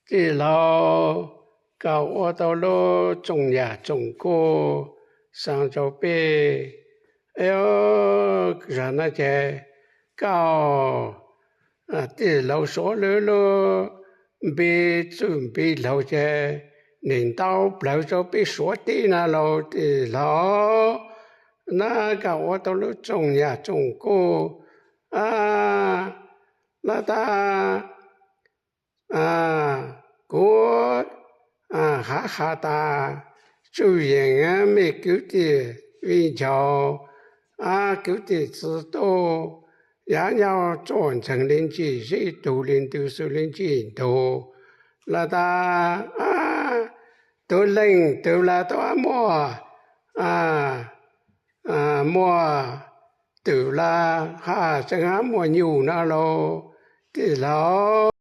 弟老，教我道路，众也众个上朝拜。哎哟，啥那些教啊，弟老说了咯，别准备老些，领导不要说别说的那咯，弟老，那教我道路，众也众个啊，那他 ອາ ກູ ອາ ຫາຄາຕາ ຈູ່ຢຽງ ອາ ເມ ກິວ ຕີ ວິນ ເຈົ້າ ອາ ກິວ ຕີ ຊື ໂຕ ຢາ ຍາວ ຈອນ ເຊີງ ລິນ ຈີ ຊີ ຕູ ລິນ ຕູ ສຸ ລິນ ຈີ ໂຕ ລະຕາ ອາ ໂຕ ເລັ່ງ ໂຕ ລາ ໂຕ ອາ ມົວ ອາ ອາ ມົວ ຕູ ລາ ຫາ ເຊີງ ອາ ມົວ ຍູ ນາ ໂລ ຕິ ລາ